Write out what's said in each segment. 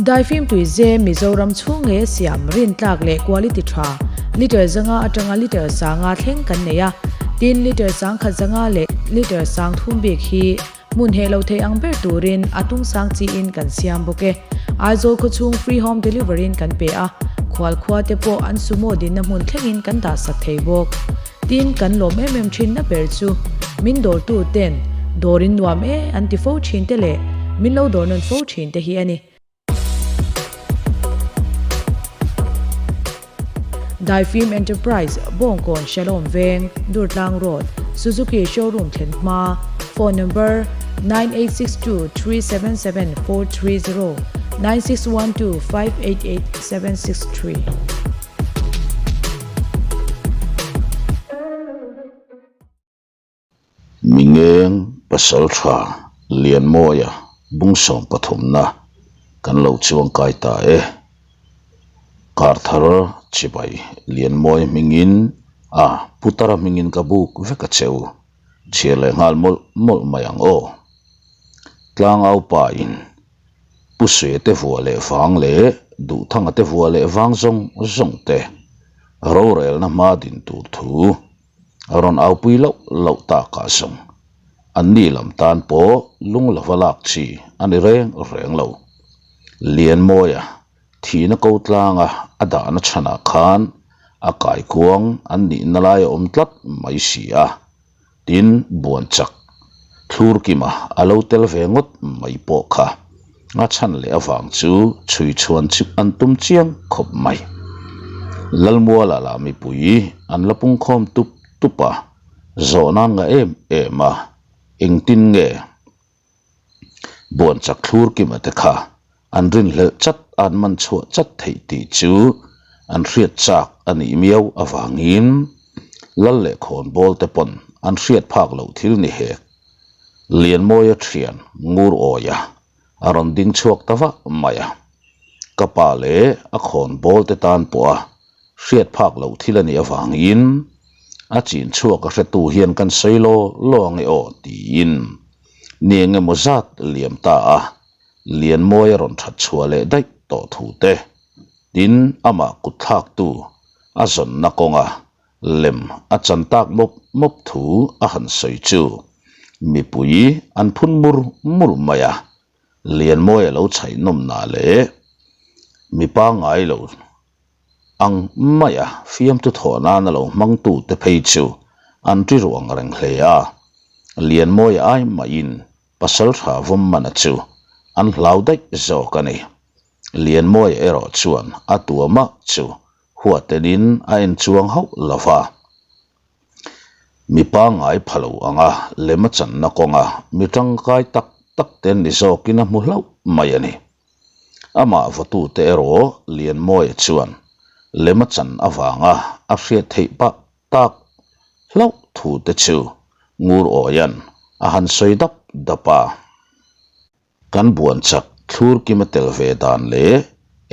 Daifim tuize Mizoram chhung nge siam rintlak leh quality tha litre 500 atanga litre 500 thleng kan nei a, tin litre 1500 leh litre 3000 bik hi hmun heh lo thei ang ber turin a tung sang chiin kan siam bawk e. Aizawl khawchhung free home delivery in kan pe a, khual khua te pawh an sumo dinna hmun thlengin kan dah sak thei bawk. Tin, kan lawm em em thinna ber chu min dawrtu ten dawr in nuam e an ti fo thin te leh min lo dawr nawn fo thin te hi a ni. Daifim Enterprise, Bawngkawn Shalom Veng, Durtlang Road, Suzuki Showroom thlen hma, Phone number, 986237 7430, 961258 8763. Mingeng pasal tha Lianmawia bung sawm pathumna kan lo chuang kai ta e. Kar thar chibai Lianmawia hmingin a Putara hmingin ka buk vek a che u. Chhiar leh nghal mawlh mawlh mai ang aw. Tlangau pa in Pu Suia te vua leh vang leh Duhthanga te vua leh vang zawng zawng te rorelna hma din tur thu a rawn aupui loh loh takah zawng anni lam tan pawh lung lova lak chi a ni reng reng lo. Lianmawia thihna ko tlanga a dahna chhanah khan a kaikuang an nihna lai a awm tlat mai si a. Tin, buan chak thlur kima a lo tel ve ngawt mai pawh kha a chhan leh avang chu chhui chhuan chip an tum chiang khawp mai. Lalmuala lah mipui an la pungkhawm tup tup a, zawhna an ngah em em a, engtin nge? Buan chak thlur kima te kha an rinhlelh chat an man chhuah chat theih tih chu an hriat chak a nih miau avangin Lal leh khawnbawl te pawn an hriat phak loh thil ni hek. Lianmawia thian ngur awia a rawn ding chhuak ta vah mai a. Ka pa leh a khawnbawl te tan pawha hriat phak loh thil a nih avangin a chin chhuak a hretu hian kan sawi law law ang e aw tiin ni eng emaw zat liam ta a, Lianmawi a rawn that chhuah leh daih tawh thu te, tin amah kut thlaktu a zawnna kawnga lem a chan tak mawp mawp thu a han sawi chu mipui an phun mur mur mai a, Lianmawi a lo chhaih nawmna leh mi pangngai lo ang maia fiamtu thawh nana lo hmangtu te phei chu an ri ruang reng hle a, Lianmawia ai mahin pasal tha vawm mana chu an hlau daih zawk a ni. Lianmawia erawh chuan a tuamah chu huatelin a en chuang hauh lo va. Mi pangngai pha lo anga lem a channa kawnga mi tangkai tak tak te ni zawkin a hmu hlauh mai a ni. Amah vawtute erawh Lianmawia chuan lem a chan avanga a hriat theih pah tak hlauh thu te chu Ngur Awia'n a han sawi dap dap a. Kan buan chak thlur kim a tel ve dan leh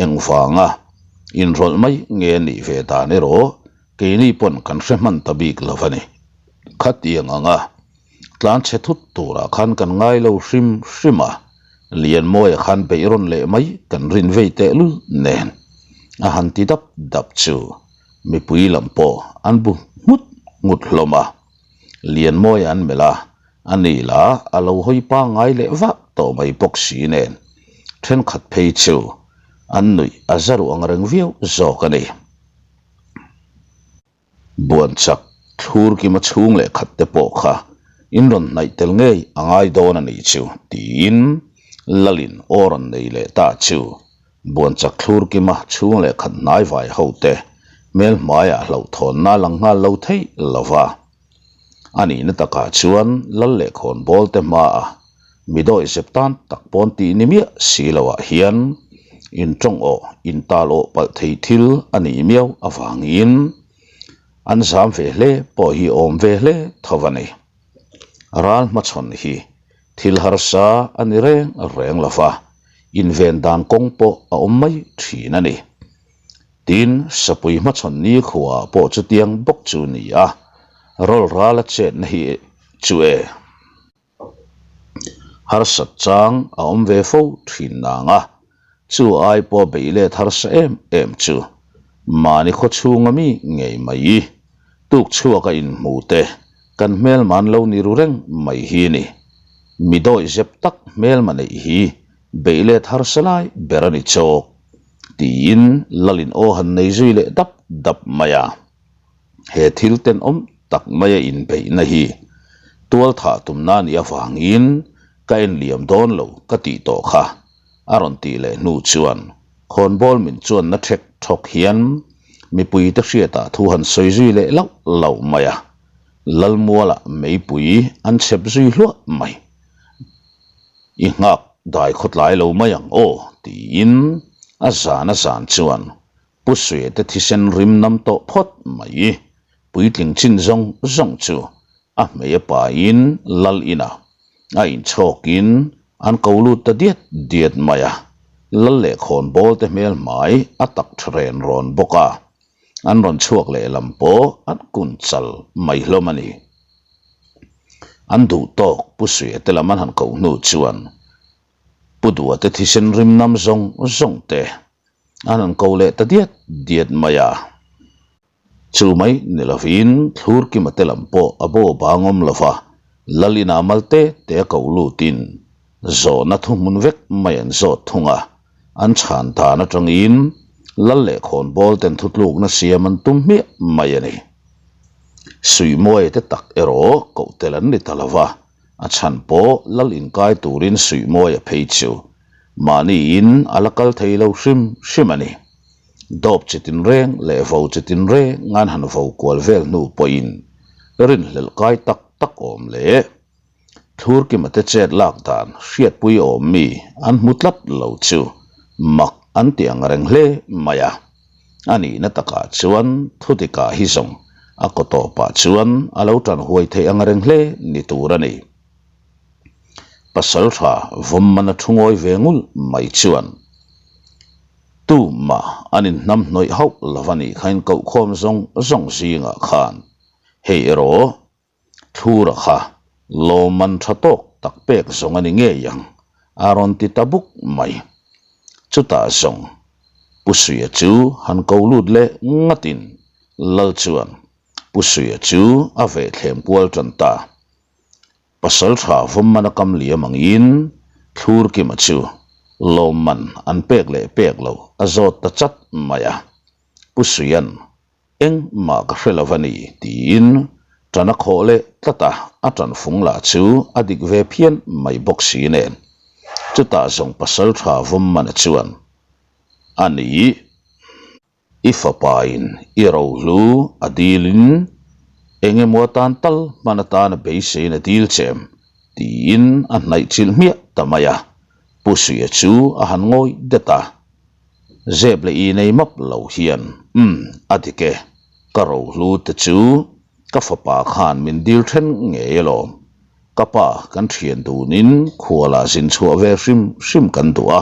engvanga inrawlh mai nge a nih ve dan erawh keini pawn kan hre hman ta bik lo a ni. Khatiang anga tlan chhe thut turah khan kan ngai lo hrim hrim a, Lianmawia khan beih rawn leh mai kan rin vei tehlul nen a han ti dap dap chu mipui lam pawh an bu nghut nghut hlawm a, Lianmawia an melh a, A ni la, a lo hawi pangngai leh vah tawh mai bawk si nen thenkhat phei chu an nuih a za ruh ang reng viau zawk a ni. Buan chak thlur kima chhung leh khat te pawh kha in rawn hnaih tel ngei a ngai dawn a nih chu tiin Lalin aw rawn nei leh ta chu Buan chak thlur kima chhung leh khat hnai vai ho te hmel hmaiah hlauhthawnna a lang nghal lo thei lo va. A nihna takah chuan lal leh khawnbawl te hmaah mi dawi zep tan tak pawn tih ni miah si loah hian intawng awh, intal awh palh thei thil a nih miau avangin an zam ve hle pawh hi awm ve hle tho a ni. Ral hmachhawn hi thil harsa a ni reng reng lo va, inven dan kawng pawh a awm mai thin a ni. Tin, sapui hmachhawn ni khuaah pawh chutiang bawk chu ni a, rawl ral a chetna hi chu e. Harsat chang a awm ve fo thin nang a. Chu ai pawh beih let harsa em em chu mahni khaw chhunga mi ngei mai. Tuk chhuak a inhmu te kan hmelma an lo ni ru reng mai hi ni. Mi dawih zep tak hmelma neih hi beih let harsa lai ber a ni chawk tiin Lalin aw han nei zui leh dap dap mai a. He thil tenawm tak maia inbeihna hi tual thah tumna a nih avangin ka en liam dawn lo ka tih tawh kha a rawn tih leh hnu chuan khawnbawl min chuanna thek thawk hian mipuite hriatah thu han sawi zui leh lauh lauh mai a, Lalmualah meipui an chhep zui hluah mai. I nghak dai khawtlai lo mai ang aw tiin a zan a zan chuan Pu Suiate thisen rim nam tawh phawt mai. Puitling chin zawng zawng chu a hmei a pain lal inah a inchhawkin an ko lut ta diat diat mai a. Lal leh khawnbawl te hmel hmai a tak tha ren rawn bawk a, an rawn chhuak leh lam pawh an kun chal mai hlawm a ni. An duh tawk Pu Suiate lam an han koh hnu chuan Pu Duate thisen rim nam zawng zawng te an han ko leh ta diat diat mai a. Chu mai ni lovin Thlurkima te lam pawh a bo bang awm lo va, Lalina mal te te a ko lutin zawhna thuhmun vek mai an zawt thung a, an chhan dan atangin Lal leh khawnbawl ten thutlukna siam an tum hmiah mai a ni. Suihmuaia te tak erawh koh tel an ni ta lo va, A chhan pawh lal inkai turin Suihmawia phei chu mahniin a la kal thei lo hrim hrim a ni. Dawp chi tinreng leh vo chi tinreng an han vo kual vel hnu pawhin rinhlelh kai tak tak awm leh Thlurkima te chet lak dan hriatpui awm mi an hmu tlat lo chu mak an ti ang reng hle mai a. A nihna takah chuan Thutika hi zawng a kaw tawpah chuan a lo tan huai theih ang reng hle ni tur a ni. Pasal tha vawm mana thu ngawi ve ngul mai chuan tumah an inhnam hnawih hauh lo a nih kha in kohkhawm zawng zawng zingah khan hei erawh Thlura kha lawmman tha tawk tak pek zawng a ni ngei ang, a rawn ti ta buk mai. Chutah zawng Pu Suia chu han ko lut leh ngatin Lal chuan Pu Suia chu a vehthlem kual tan ta. Pasal tha vawmman a kam liam angin Thlurkima chu lawmman an pek leh pek lo a zawt ta chat mai a. Pu Suia'n Engmah ka hre lo a ni, tiin ṭan a khawh leh tlat a, a ṭan fung lah chu a dik ve phian mai bawk si nen. Chutah zawng pasalṭha Vawmmana chuan, A ni, i fapain i rohlu a dilin eng emaw atan tal hman atana beiseiin a dil che em? tiin a hnaih chilh hmiah ta mai a, Pu Suia chu a han ngawi det a. Zep leh i nei map lo hian, Umm, a dik e, ka rohlu te chu ka fapa khan min dil then ngei alawm. Ka pa kan thian dunin khualah zin chhuah ve hrim hrim kan duh a,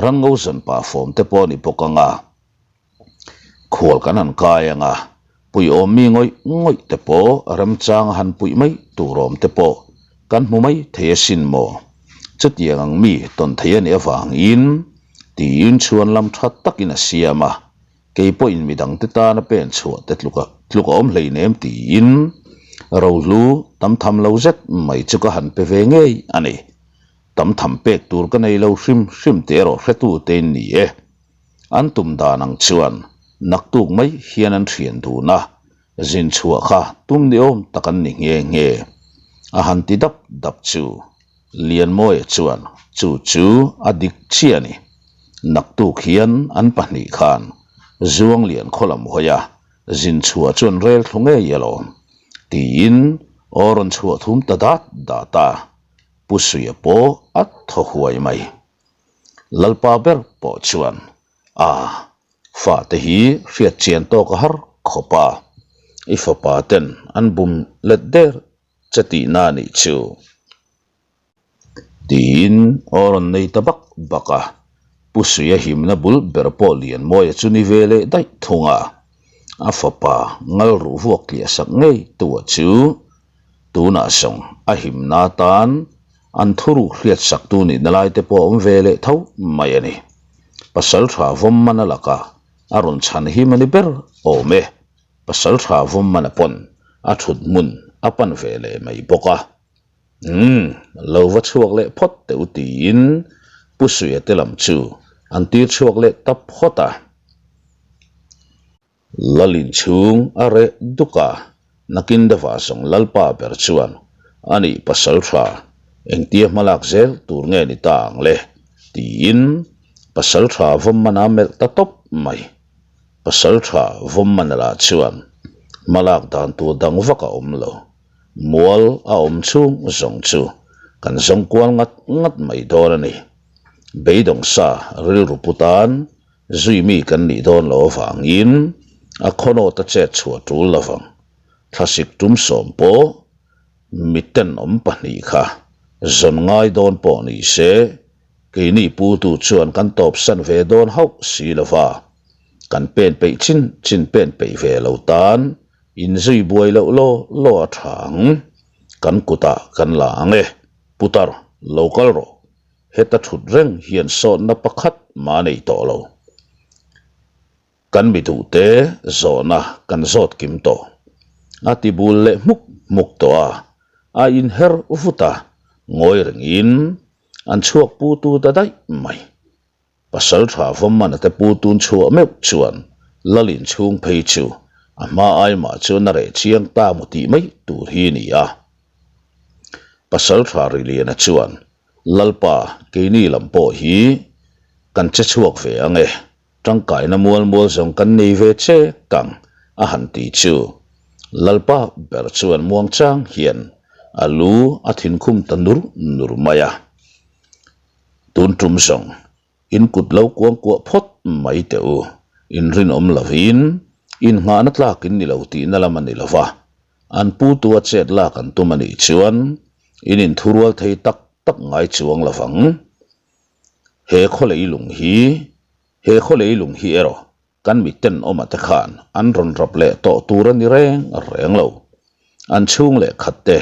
ranngo zanpa fawm te pawh a ni bawk ang a. Khual kan han kai ang a, puiawm mi ngawih ngawih te pawh remchang a han puih mai tur awm te pawh kan hmu mai thei asin maw? Chutiang ang mi tawn thei a nih avangin tiin chhuan lam tha takin a siam a, kei pawhin midang te tana pen chhuah te tluk a tluk a awm hleinem tiin rohlu tam tham lo zet mai chu ka han pe ve ngei a ni. Tam tham pek tur ka nei lo hrim hrim tih erawh hretu tein ni e. An tum dan ang chuan naktuk mai hian an thian dun a, zin chhuah kha tum ni awm tak an ni nghe nghe. A han ti dap dap chu Lianmawia chuan chu chu a dik chiah a ni. Naktuk hian an pahnih khan Zuanglian khaw lam hawi a, zin chhuah chu an rel thlu ngei alawm tiin aw rawn chhuah thum ta dat dat a, Pu Suia pawh a thaw huai mai. Lalpa ber pawh chuan, A, fate hi hriat chian tawk a har khawp a, i fapa ten an bum let der che tihna a nih chu, tiin aw rawn nei ta bak bak a. Pu Suia himna bul ber pawh Lianmawia chu ni ve leh daih thung a, a fapa ngal ruh vuak tliah sak ngei tua chu Tunah zawng a himna atan an thuruk hriatsaktu nihna lai te pawh a awm ve leh tho mai a ni. Pasalṭha Vawmmana lakah a rawn chhan him a ni ber awm e. Pasalṭha Vawmmana pawn a ṭhut hmun a pan ve leh mai bawk a. Umm, lo va chhuak leh phawt teh u tiin Pu Suia te lam chu an tir chhuak leh ta phawt a. Lalin chhung a reh duk a, nakin deuhah zawng Lalpa ber chuan a nih pasal tha engtia hmalak zel tur nge ni ta ang le tiin pasal tha vawmmana melh ta tawp mai. Pasal tha vawmmana lah chuan hmalak dan tur dang vak a awm lo, mual a awm chhung zawng chu kan zawng kual ngat ngat mai dawn a ni. Beidawng sa rilru pu tan Zui mi kan nih dawn loh avangin a khawnawt a chet chhuah tul lovang. Thlasik tum sawm pawh miten awm pahnih kha zawn ngai dawn pawh ni se, keini putu chuan kan tawpsan ve dawn hauh si lova, kan pen peih chin chin pen peih ve lo tan inzui buai loh law law a tha ang. Kan kutah kan la ang e, Putar, lo kal rawh. Heta thut reng hian sawtna pakhat mah nei tawh lo. Kan mi duhte zawhna kan zawt kim tawh. A ti bul leh hmuk hmuk tawh a, a inher vut a, ngawi rengin an chhuak pu tu ta daih mai. Pasal tha Vawmmana te pu tun chhuah meuh chuan Lalin chhung phei chu a hma ai mah chuan a reh chiang ta maw tih mai tur hi a ni a. Pasal tha Riliana chuan Lalpa, keini lam pawh hi kan che chhuak ve ang e, tangkaina mual mual zawng kan nei ve che kang a han ti chu. Lalpa ber chuan muangchang hian a lu a thinkhum ta nur nur mai a. Tun tum zawng in kut lo kuang kuah phawt mai teh u, in rinawm lovin in nghahna tlak in ni lo tihna lam a ni lo va, an putu a chet lak an tum a nih chuan in inthurual thei tak tak ngai chuang lo vang. He khawlei lung hi, he khawlei lung hi erawh Kan miten awma te khan an rawn rap leh tawh tur a ni reng reng lo. An chhung leh khat te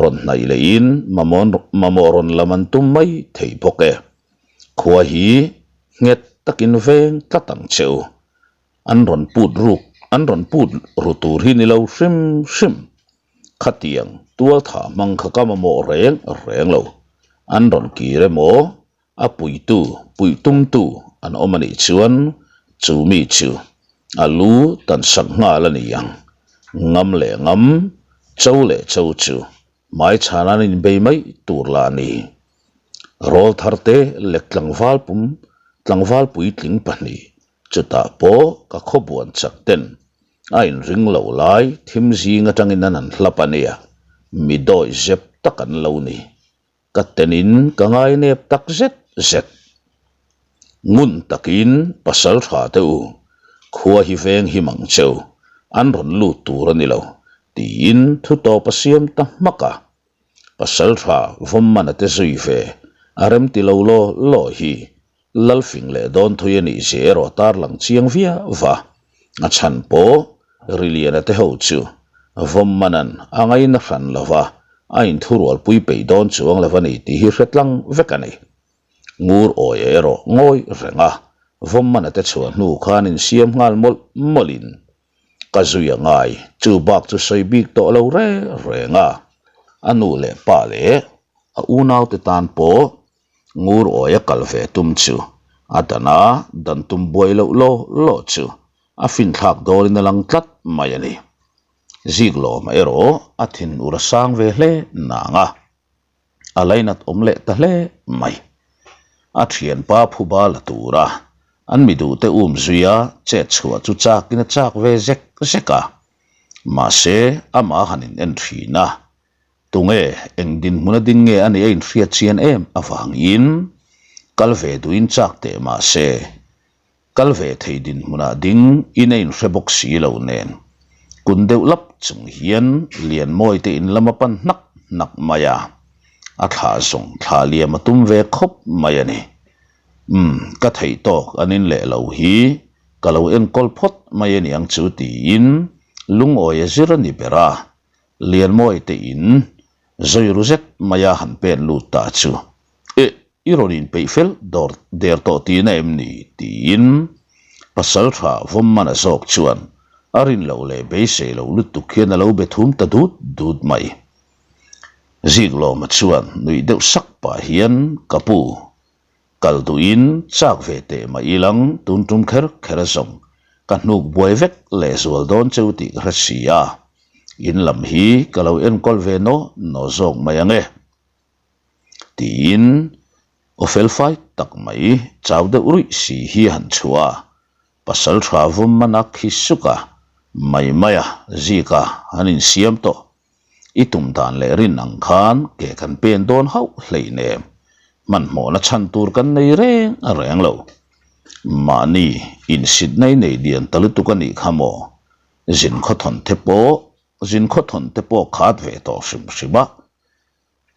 rawn hnaih lehin mamawh rawn lam an tum mai thei bawk e. Khua hi nghet takin veng tlat ang che u. An rawn put ruk an rawn put ru tur hi ni lo hrim hrim. Khatiang tual thah hmang kha ka mamawh reng reng lo. An rawn kir emaw A puitu, puihtumtu an awm a nih chuan chu mi chu a lu tan sak nghal a ni ang. Ngam leh ngam, cho leh cho chu hmaichhan an inbei mai tur lah a ni. Rawl tharte lek tlangval pum, tlangval puitling pahnih, chutah pawh ka khawbuan chak ten a inring lo lai thim zing atangin an han hlap a nia, mi dawih zep tak an lo ni. Ka tenin ka ngainep tak zet zet. Ngun takin pasal tha te u, khua hi veng him ang cheu, an rawn lut tur a ni lo, tiin thu tawp a siam ta hmak a. Pasal tha Vawmmana te zui ve a remti lo law law hi Lalfing leh Dawnthui a nih zia erawh tarlang chiang viau va, a chhan pawh Riliana te ho chu Vawmmana'n a ngaina hran lo va, a inthurualpui peih dawn chuang lo a ni tih hi hre tlang vek a ni. Ngur awia erawh ngawi reng a, Vawmmana te chhuah hnu khan insiam nghal mawlh mawlhin ka zui a ngai, chu bak chu sawi bik tawh lo reng reng a, a nu leh pa leh a unaute tan pawh Ngur awia kal ve tum chu a dan a, dan tum buai loh law law chu a finthlak dawlin a lang tlat mai a ni. Ziklawma erawh a thinur a sang ve hle nang a, a lainat awm leh ta hle mai. A thianpa phuba la tura an mi duhte um zuia chet chhuah chu chakin a chak ve zek zek a, mahse amah han in en thin a, Tunge, eng dinhmun a ding nge a nih a inhriat chian em avangin kal ve duhin chak teh mah se, kal ve thei dinhmunah ding in a inhre bawk si lo nen, kun deuh lap chung hian Lianmawi te in lam a pan hnak hnak mai a, a thlah zawng thlah liam a tum ve khawp mai a ni. Umm, ka theih tawk an in leh lo hi ka lo enkawl phawt mai a niang chu tiin lungawi a zir a ni ber a, Lianmawi te in zui ru zet maia han pen lut ta chu. Ih! I rawn inpeih fel dawr der tawh tihna em ni? tiin Pasaltha Vawmmana zawk chuan a rin loh leh beisei lo lutuk hian a lo be thum ta dut dut mai. Ziklawma chuan nuih deuh sak pah hian, Ka pu, kal duhin chak ve teh mah ilang tun tum kher kher a zawng ka hnuk buai vek lehzual dawn cheu tih ka hre si a, in lam hi ka lo enkawl ve naw naw zawk mai ang e. Tiin aw felfai tak mai chau deuh ruih si hi a han chhuah a, pasal tha vawm man a khi suk a, mai mai a zik a han insiam tawh. I tum dan leh rin ang khan ke kan pen dawn hauh hleinem, hmanhmawhna chhan tur kan nei reng a reng lo. Mahni insitna i nei lian ta lutuk a nih kha maw? Zin khawthawn te pawh zin khawthawn te pawh khat ve tawh hrim hrim a.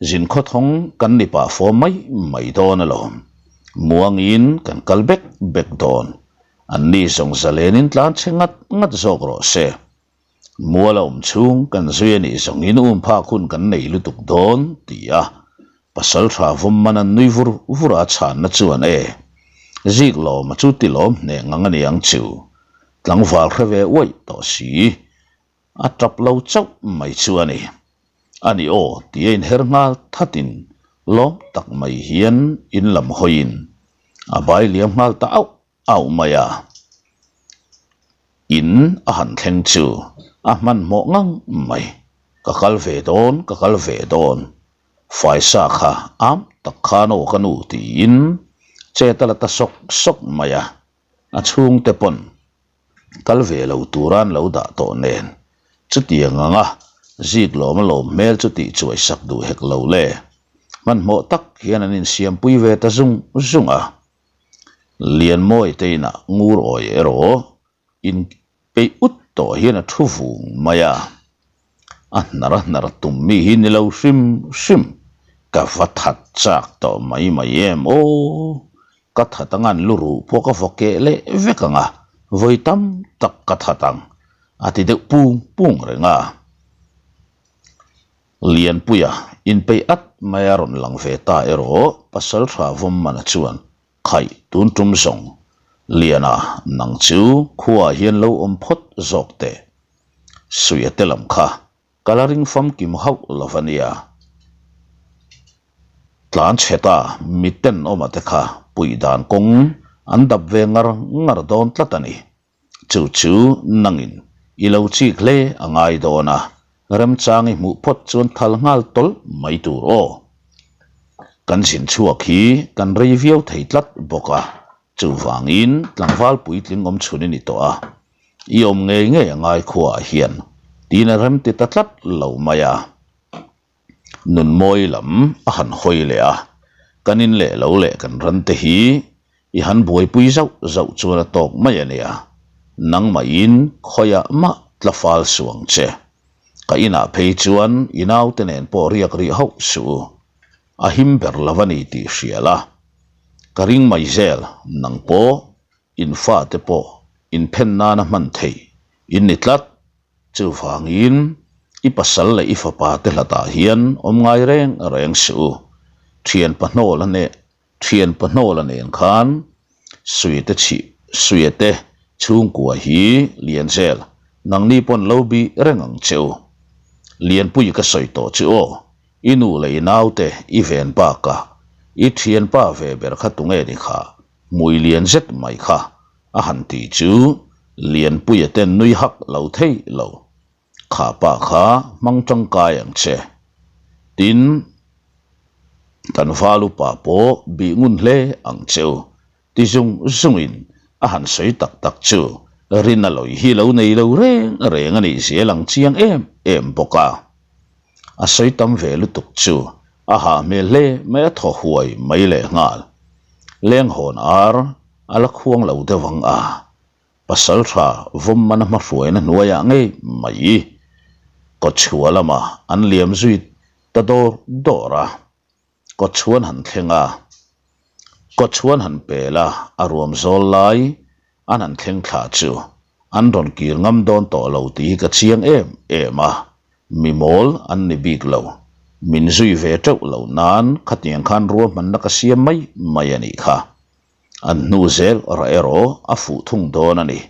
Zin khawthawng kan ni pah fawm mai mai dawn alawm. Muangin kan kal bek bek dawn. An ni zawng zalenin tlan chhe ngat ngat zawk rawh se. Mual a awm chhung kan zui a nih zawngin um phak hun kan nei lutuk dawn ti a pasal tha vawm man an nui vur vur a chhanna chuan e. Zik lawma chu ti lawm hneh ngang a niang chu. Tlangval hre ve uaih tawh si. A tap lo chauh mai chu a ni. A ni aw tih a inher nghal thatin lawm tak mai hian in lam hawiin a bai liam nghal ta auh auh mai a. In a han thleng chu a hmanhmawh ngang mai. Ka kal ve dawn, ka kal ve dawn. Faisa kha am tak khan aw ka nu tiin chet a la ta sawk sawk mai a. A chhungte pawn kal ve lo tura an lo dah tawh nen chutiang anga zik lawm a lawm hmel chu tih chuai sak duh hek lo le. Hmanhmawh tak hian an insiampui ve ta zung zung a. Lianmawi te inah ngur awi erawh in peih ut tawh hian a thu vung mai a. A hnar a hnar tum mi hi ni lo hrim hrim, ka va that chak tawh mai mai em aw, ka that anga an lu ruh pawh ka vaw keh leh vek ang a, vawi tam tak ka that ang a ti deuh pung pung reng a. Lianpuia inpeih at mai a rawn lang ve ta erawh pasal tha Vawmmana chuan Khaih tun tum zawng Liana nang chu khuaah hian lo awm phawt zawk teh. Suia te lam kha ka la ring famkim hauh lo va nia. Tlan chhe ta mi tenawma te kha puih dan kawng an dap ve ngar ngar dawn tlat a ni. Chu chu nangin i lo chik hle a ngai dawn a, remchang i hmuh phawt chuan thal nghal tawlh mai tur aw. Kan zin chhuak hi kan rei viau thei tlat bawk a, chuvangin tlangval puitling awm chhun i ni tawh a, i awm ngei ngei a ngai khuaah hian tiin a rem ti ta tlat lo mai a. Nunmawi lam a han hawi leh a, kan in leh lo leh kan ran te hi i han buaipui zauh zauh chuan a tawk mai a nia, nangmahin khawiah mah tla fal suh ang che. Ka inah phei chuan i naute nen pawh riak rih hauh suh u, a him ber lo a ni tih hria la. Ka ring mai zel, nang pawh in fate pawh inphen nana hman theih in ni tlat. Chuvangin, i pasal leh i fapa te hlatah hian awm ngai reng reng suh u. Thian pahnawla neh thian pahnawla nen khan Suite chhih Suite chhungkua hi Lianzel nangni pawn lo bih reng ang che u. Lianpui ka sawi tawh chu aw, i nu leh i naute i ven bakah i thianpa ve ber kha tunge ni kha Hmui lian zet mai kha a han ti chu Lianpuia ten nui hak lo thei lo. Kha pa kha hmang tangkai ang che. Tin, kan val upa pawh bih ngun hle ang che u ti zung zungin a han sawi tak tak chu Rina lawi hi lo nei lo reng reng a nih zel ang chiang em em bawk a. A sawi tam ve lutuk chu a hah hmel hle mai a thaw huai mai leh nghal. Lenghawn ar a la khuang lo deuh ang a, pasal tha vawm mana hmahruaina hnuaiah ngei mai kawchhuah lamah an liam zui ta dawr dawr a. Kawchhuan han thleng a, kawchhuan han pel a, a ruam zawl lai an han thleng thla chu an rawn kir ngam dawn tawh lo tih hi ka chiang em em a, mi mawl an ni bik lo. Min zui ve teuh lo nan khatiang khan ruahmanna ka siam mai mai a nih kha. An hnu zel rah erawh a fuh thung dawn a ni.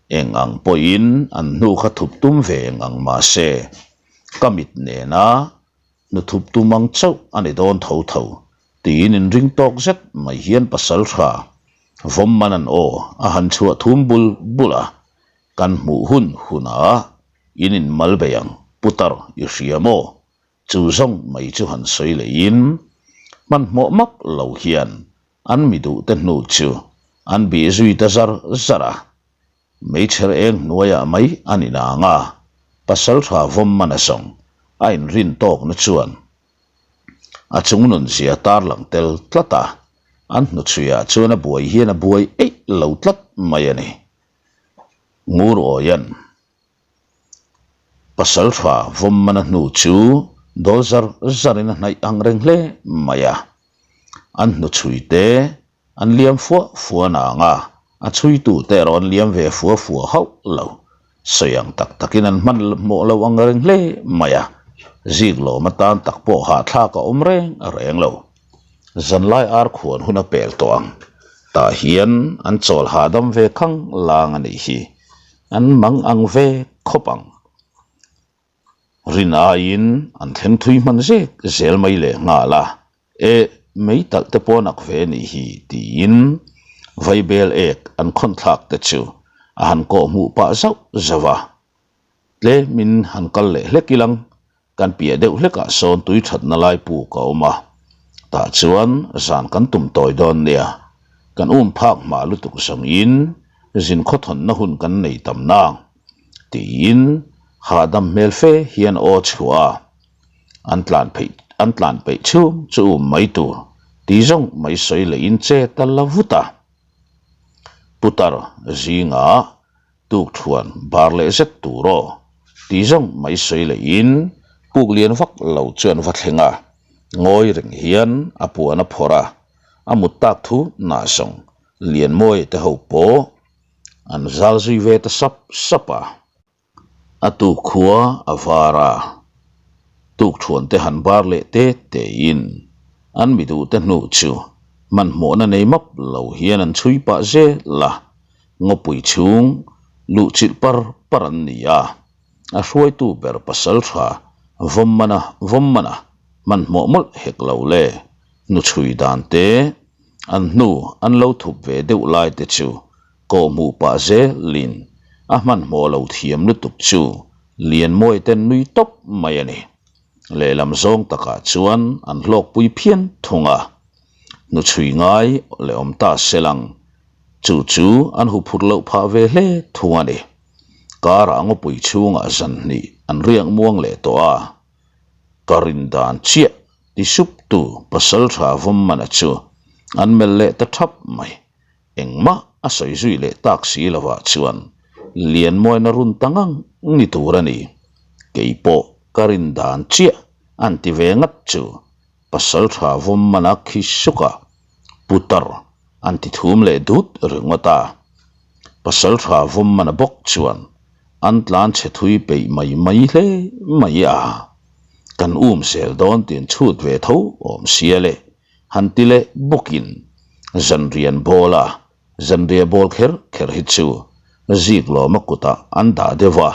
Eng ang pawhin an hnu kha thup tum ve eng ang mahse, ka mit nena hnu thup tum ang chauh a ni dawn tho tho tiin inring tawk zet mai hian pasal tha vawm man an aw a han chhuah thum bul bul a, kan hmuh hun hunah in inmal bei ang putar i hria maw? Chu zawng mai chu han sawi lehin hmanhmawh map lo hian an mi duhte hnu chu an bih zui ta zar zar a. Meichher eng hnuaiah mai a ni nang a, pasaltha vawm man a zawng a inrin tawkna chuan a chung nunzia tarlang tel tlat a, an hnuchhuiah chuan a buai hian a buai eih lo tlat mai a ni. Ngur Awian Pasaltha vawm mana hnu chu dawl zar zarin a hnaih ang reng hle mai a, an hnuchhui te an liam fua fua nang a, a chhuitu te erawh an liam ve fua fua hauh lo. Sawi ang tak takin an hman hmawh lo ang reng hle mai a, zik lawm atan tak pawh hahthlak a awm reng reng lo. Zanlai ar khuan hun a pel tawh ang, tah hian an chawl hahdam ve khang lang a nih hi. An mang ang ve khawp ang. Rin aiin an thleng thui hman zek zel mai leh nghal a, E, mei talh te pawh nak ve nih hi tiin vaibel ek an khawn thlak te chu a han kawh hmuh pah zauh zauh a. Tlemin han kal leh hlek ilang Kan piah deuh hlekah sawn tui thatna lai puk a awm a, tah chuan zan kan tum tawi dawn nia, kan um phak hma lutuk zawngin zin khawthawnna hun kan nei tam nang, tiin hahdam hmel fe hian aw chhuah a, an tlan pheih an tlan peih chhung chu um mai tur ti zawng mai sawi lehin che ta la vut a. Putar zingah Tukthuan bar leh zet tur aw ti zawng mai sawi lehin puk lian vak lo chuan va thleng a, ngawi reng hian a puan a phawrh a, a mut tak thu nah zawng Lianmawia te ho pawh an zal zui ve ta sap sap a. A tuk khua a var a, tukthuan te han bar leh te tein an mi duh te hnu chu hmanhmawhna nei map lo hian an chhui pah zel a. Ngawpui chhung luh chilh par par an ni a, a hruaitu ber pasal tha vawm mana vawm mana hmanhmawh mawlh hek lo le, hnuchhui dan te, an hnu an lo thup ve deuh lai te chu kawhhmuh pah zelin a hmanhmawh lo thiam lutuk chu Lianmawi ten nui tawp mai a ni. Lehlam zawng takah chuan an hlawkpui phian thung a, hnuchhui ngai leh awm ta selang Chu chu an hu phut loh phah ve hle thung a ni. Karah ngawpui chhungah zan hnih an riak muang leh tawh a, ka rin dan chiah ti sup tu pasaltha Vawmmana chu an melh leh ta thap mai. Engmah a sawi zui leh tak si lovah chuan Lianmawina run ta ngang ni tur a ni. Keipawh ka rin dan chiah an ti ve ngat chu pasaltha Vawmmana khi suk a, Putar an ti thum leh dut ringawt a. Pasal tha vawm mana bawk chuan an tlan chhe thui peih mai mai hle mai a. Kan um zel dawn tih an chhut ve tho awm sia le, han ti leh bawkin zanrian bawl a, zanriah bawl kher kher hi chu Ziklawma kutah an dah deuh a,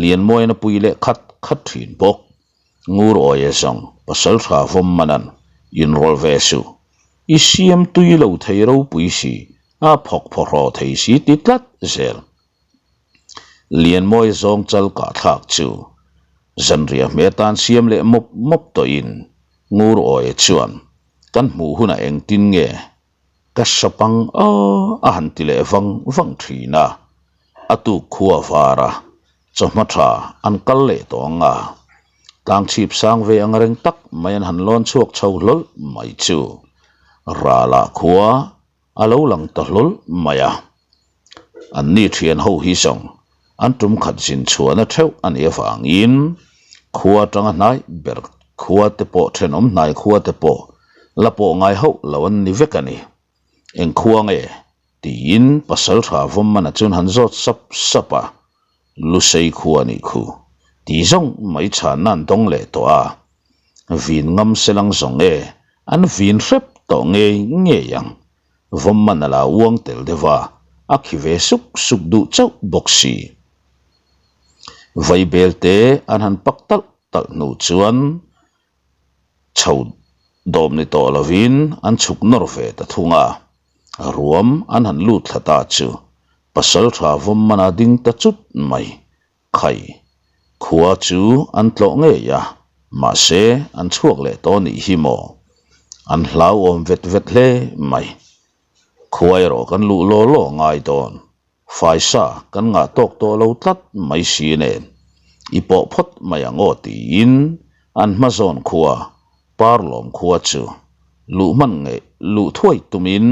Lianmawina pui leh khat khat thin bawk. Ngur awia zawng pasal tha vawm manan inrawl ve suh. I siam tui lo thei ropui si, a phawk phawhraw thei si ti tlat zel. Lianmawi zawng chal kah thlak chu zanriah hmeh atan siam leh mawp mawp tawhin Ngur awia chuan kan hmuh hunah engtin nge ka sapang aw a han ti leh vang vang thin a, a tuk khua var a, chawhma tha an kal leh tawh ang a, tlang chhip sang ve ang reng tak mai an han lawn chhuak chho hlawl mai chu Rala khua a lo lang ta hlawl mai a, anni thian ho hi zawng an tum khat zin chhuahna theuh a nih avangin khua atanga hnai ber khua te pawh thenawm hnai khua te pawh la pawh ngai hauh lo an ni vek a ni. Eng khua nge? tiin pasal tha Vawmmana chuan han zawt sap sap a, Lusei khua a nih khu tih zawng mai chhanna an dawng leh tawh a. Vin ngam se lang zawng e, an vin hrep tawh ngei ngei ang. Vawm man a la uang tel deuh a, a khi ve suk suk duh chauh bawk si. Vaibel te an han pak talh talh hnu chuan chho dawm ni tawh lovin an chhuk nawr ve ta thung a, ruam an han lut thla ta chu pasaltha vawm mana ding ta chut mai. Khai, khua chu an tlawh ngei a, mahse an chhuak leh tawh nih hi maw? An hlauhawm vet vet hle mai. Khua erawh kan luh law law ngai dawn. Faisa kan ngah tawk tawh lo tlat mai si nen, i pawh phawt mai ang aw tiin an hma zawn khua, Parlawm khua chu luh hman ngeih luh thuai tumin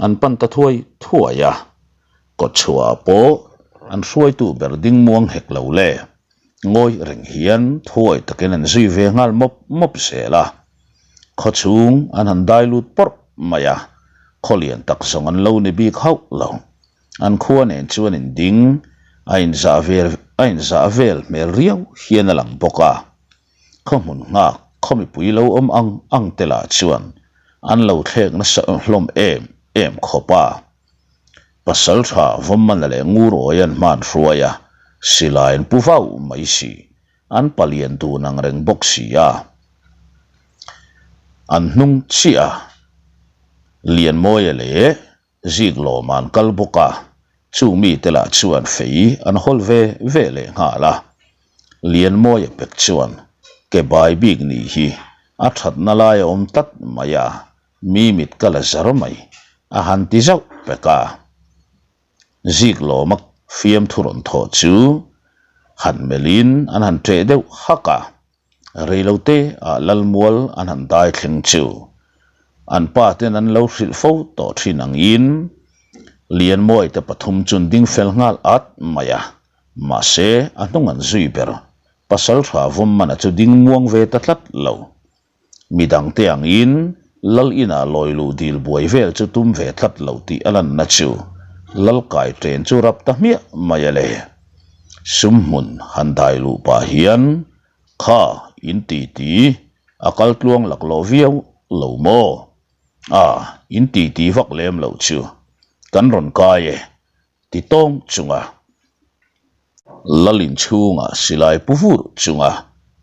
an pan ta thuai thuai a. Kawtchhuah pawh an hruaitu ber ding muang hek lo le. Ngawi reng hian thuai takin an zui ve nghal mawp mawp zel a. Khaw chhung an han dai lut pawrh mai a, khaw lian tak zawng an lo ni bik hauh lo. An khua nen chuan in ding a inzah vel a inzah vel hmel riau hian a lang bawk a. Khaw hmun nghak khaw mipui lo awm ang ang te lah chuan an lo thlek nasa hlawm em em khawp a. Pasaltha Vawmmana leh Ngurawi an hman hruai a, silai an pu vau mai si. An palian dun ang reng bawk si a. An hnung chiah a, Lianmawia leh Ziklawma an kal bawk a, chung mite lah chuan fei an hawl ve ve leh nghal a. Lianmawia pek chuan ke bai bik nih hi a thatna lai a awm tlat mai a, Mi mit ka la zar mai, a han ti zauh pek a. Ziklawma fiamthu rawn thawh chu han melhin an han ṭeh deuh hak a. Reilote ah Lalmual an han dai thleng chu an pa ten an lo hrilh fo tawh ṭhin angin Lianmawite pathum chun ding fel nghal at mai a. Mahse, a hnung an zui ber. Pasalṭha Vawmmana chu ding muang ve ta tlat lo. Midangte angin Lal inah lawi luh dil buai vel chu tum ve tlat lo tih a lanna chu Lal kai ṭen chu rap ta hmiah mai a le. Sum hmun han dai luh pah hian kha in ti ti a kal tluang laklawh viau lo maw? A, in ti ti vak lem loh chu kan rawn kai e ti tawng chunga Lalin chhunga silai pu vur chunga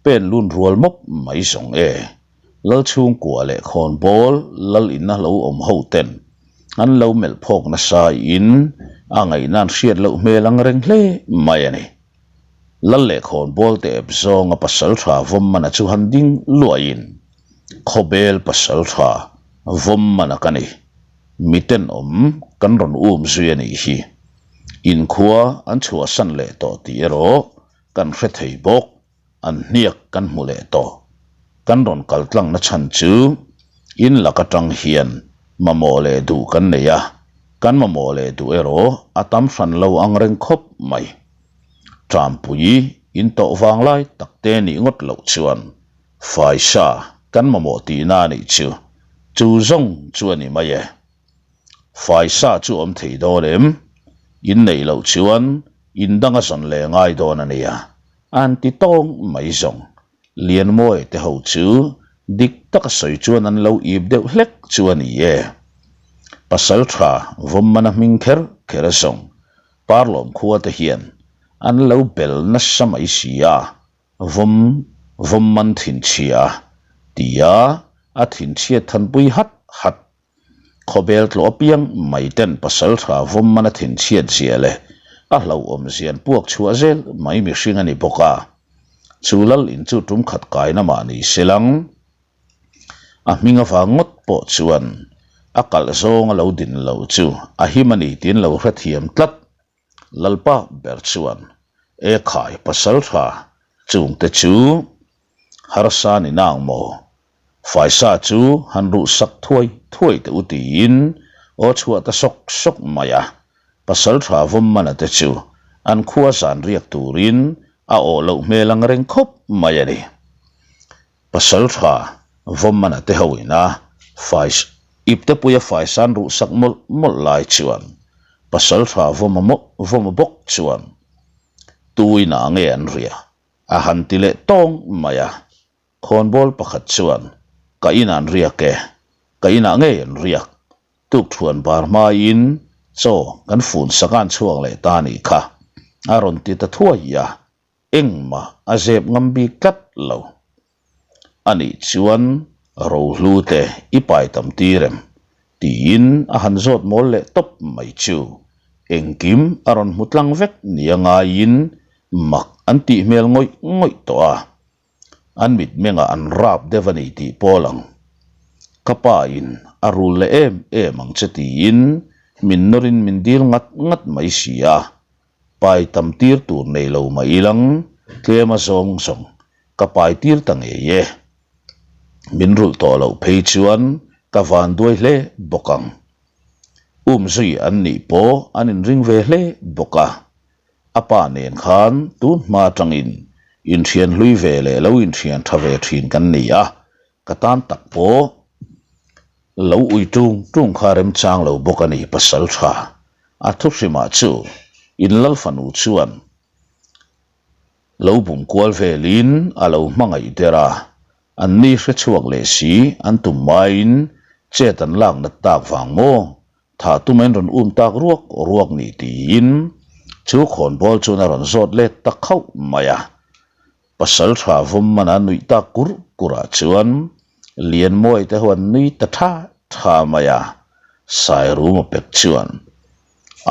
pen lun rual mawp mai zawng e. Lal chhungkua leh khawnbawl lal ina lo awm ho ten an lo melh phawk nasa in a ngaihna an hriat loh hmel ang reng hle mai a ni. Lal leh khawnbawl te ep zawnga pasaltha Vawmmana chu han ding luahin Khawbel pasaltha Vawmmana ka ni. Mi tenawm kan rawn um zui a nih hi. Inkhua an chhuahsan leh tawh tih erawh kan hre thei bawk, an hniak kan hmu leh tawh. Kan rawn kal tlangna chhan chu in lak atang hian mamawh leh duh kan nei a, kan mamawh leh duh erawh a tam hran lo ang reng khawp mai. Ṭampui in tawh vang lai tak te nih ngawt loh chuan Faisa kan mamawh tihna a nih chu, chu zawng chu a ni mai e. Faisa chu awm thei dawn em? In neih loh chuan in dang a zawn leh ngai dawn a nia, a han ti tawng mai zawng. Lianmawi te ho chu dik taka sawi chuan an lo ip deuh hlek chu a ni e. Pasal tha Vawmmana hming kher kher a zawng Parlawm khua te hian an lo bel nasa mai si a. Vawm, vawm man thinchhia, tia a thinchhiat thanpui hat hat. Khawbel tlawh apiang mai ten pasaltha vawm mana thinchhiat zia leh a hlauhawm zian puak chhuah zel mai mihring a ni bawk a. Chu lal in chu tum khat kaina mah ni se lang. A hming avang ngawt pawh chuan a kalh zawng a lo din loh chu a him a ni tiin lo hrethiam tlat. Lalpa ber chuan Ekhai pasaltha chungte chu harsa ni nang maw? Faisa chu han ruh sak thuai thuai teh u tiin aw chhuah ta sawk sawk mai a. Pasaltha Vawmmana te chu an khua zan riak turin a awh loh hmel ang reng khawp mai a ni. Pasaltha Vawmmana te ho ina fai iptepuia faisan ruh sak mawlh mawlh lai chuan Pasaltha Vawma Vawma bawk chuan tuinah nge an riah a han ti leh tawng mai a. Khawnbawl pakhat chuan, Ka inah an riak e, ka inah ngei an riak. Tukthuan bar hmain chaw kan fun sak a an chhuak leh ta a nih kha, a rawn ti ta thuai a, engmah a zep ngam bik tlat lo. A nih chuan rohlu te i pai tam tir em? tiin a han zawt mawl leh tawp mai chu engkim a rawn hmu tlang vek nia ngaiin mak an tih hmel ngawih ngawih tawh a. An mitmengah an rap deuh a ni tih pawh a lang. Ka pa in a rul leh em em ang che tiin min nawrin min dil ngat ngat mai si a. Pai tam tir tur nei lo mah ilang tlem a zawng zawng ka pai tir ta ngei e. Min rulh tawh loh phei chuan ka van duai hle bawk ang. Umzui an nih pawh an inring ve hle bawk a. A pa nen khan tun hma atangin inthian hlui ve leh lo inthian tha ve thin kan ni a, ka tan tak pawh lo ui tung tung kha remchang lo bawk a ni pasal tha. A thuhrimah chu in lal fanu chuan lo bum kual velin a lo hmangaih der a, an ni hre chhuak leh si an tum maiin chet an lak nat tak vang maw Thah tumain rawn um tak ruak ruak ni tiin chu khawnbawl chuan a rawn zawt let ta khauh mai a. Pasal tha vawm mana nuih tak kur kurah chuan Lianmawi te ho an nui ta tha tha mai a, Sairuma pek chuan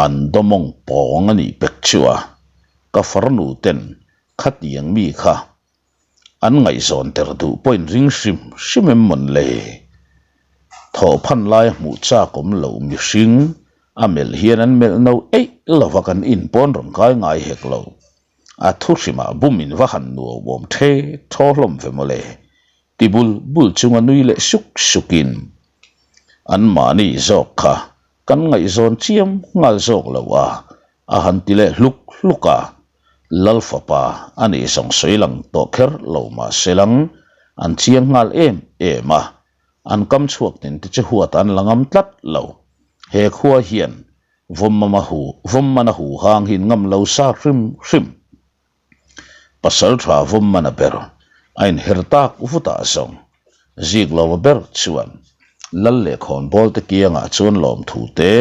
an dawmawng pawng a nih pek chu a, ka farnu ten khatiang mi kha An ngaihzawn ter duh pawh in ring hrim hrim em mawn le? Thawhphan laia hmuh chak awm lo mihring a melh hian an melh no eih lova kan in pawn rawn kai ngai hek lo. A thu hrimah bum in va han nuauawm the thaw hlawm ve maw le? Ti bul bul chunga nui leh suk sukin an mahni zawk kha kan ngaihzawn chiam nghal zawk lo a, a han ti leh hluk hluk a. Lal fapa a nih zawng sawi lang tawh kher lo mah se lang an chiang nghal em em a, an kam chhuak tin te chu huat an la ngam tlat lo. He khua hian Vawmmama hu Vawmmana hu hang hi ngam lo sa hrim hrim. Pasal tha Vawmmana ber a inher tak vutah zawng Ziklova ber chuan Lal leh khawnbawl te kiangah chuan lawmthu te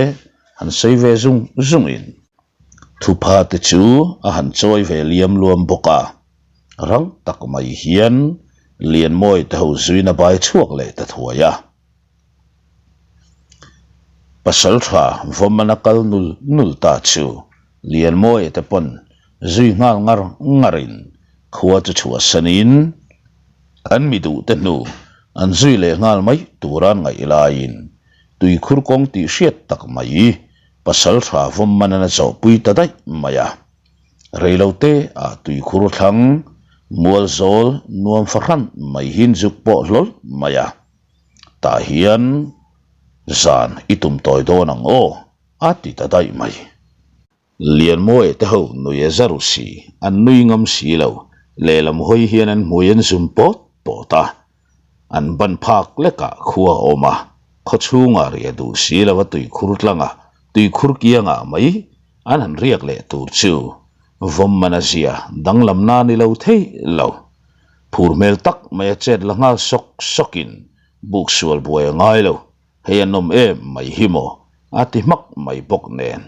han sawi ve zung zungin, Thupha te chu a han chawi ve liam luam bawk a, rang tak mai hian Lianmawi te ho zuina bai chhuak leh ta thuai a. Pasaltha Vawmana kal nul nul ta chu Lianmawia te pawn zui nghal ngar ngarin khua chu chhuahsanin an mi duh te hnu an zui leh nghal mai tura an ngaih laiin tuikhur kawng tih hriat tak mai Pasal tha vawm man an a zawhpui ta daih mai a. Reilote ah tuikhur thlang, mual zawl, nuam fahran mai hian zuk pawh hlawl mai a. Tah hian zan i tum tawi dawn ang aw, a ti ta daih mai. Lianmawia te ho nui a za ru si, an nui ngam si lo, lehlam hawi hian an hmui an zum pawt pawt a. An ban phak lekah khua a awm a, khaw chhungah riah duh si lo a tuikhur tlanga tuikhur kiangah mai an han riak leh tur chu vawm man a zia danglam na ni lo thei lo. Phur hmel tak mai a chet la nghal sawk sawkin buk sual buai a ngai lo, hei an awm em mai hi maw a ti hmak mai bawk nen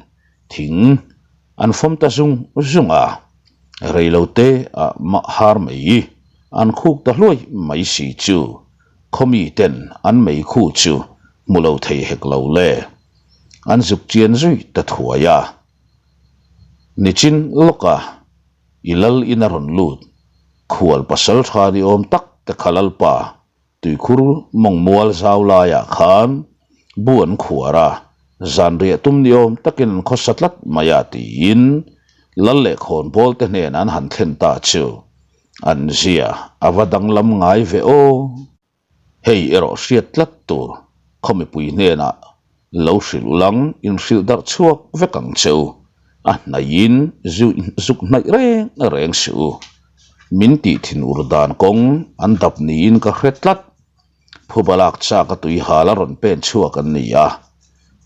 thing an fawm ta zung zung a, reilote ah mah har mai an khuk ta hluai mai si chu khawmi ten an mei khu chu hmu lo thei hek lo le an zuk chian zui ta thuai a, nichin lawka i lal in a rawn lut khual pasal tha ni awm tak te kha lalpa Tuikhur mawngmual zau laiah khan bu an khuar a, zanriah tum ni awm takin an khawsa tlat mai a tiin lal leh khawnbawl te hnenah an han thlen ta chu an zia a va danglam ngai ve aw. Hei erawh hriat tlat tur khaw mipui hnenah lo hrilh ulang inhrilh darh chhuak vek ang che u, a hnaihin zuk hnaih reng reng suh u. Min tih thin ur dan kawng an dap niin ka hre tlat. Phuba lak chak a tui hal a rawn pen chhuak an ni a,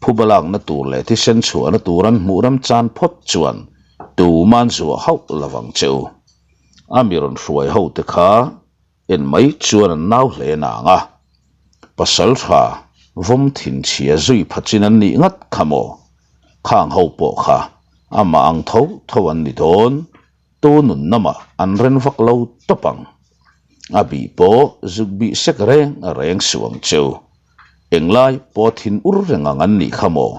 phuba lakna tur leh thisen chhuahna tur an hmuh ram chan phawt chuan tuman zuah hauh lovang che u. A mi rawn hruai ho te kha. En mai chuan an nau hle nang a, pasal tha vawm thinchhia zui pha chin an nih ngat kha maw? Khang ho pawh kha amah ang tho tho an ni dawn, tu nun namah an ren vak lo tawp ang. A bih pawh zuk bih sek reng reng suh ang cheu. Englai pawh thin ur reng ang an nih kha maw?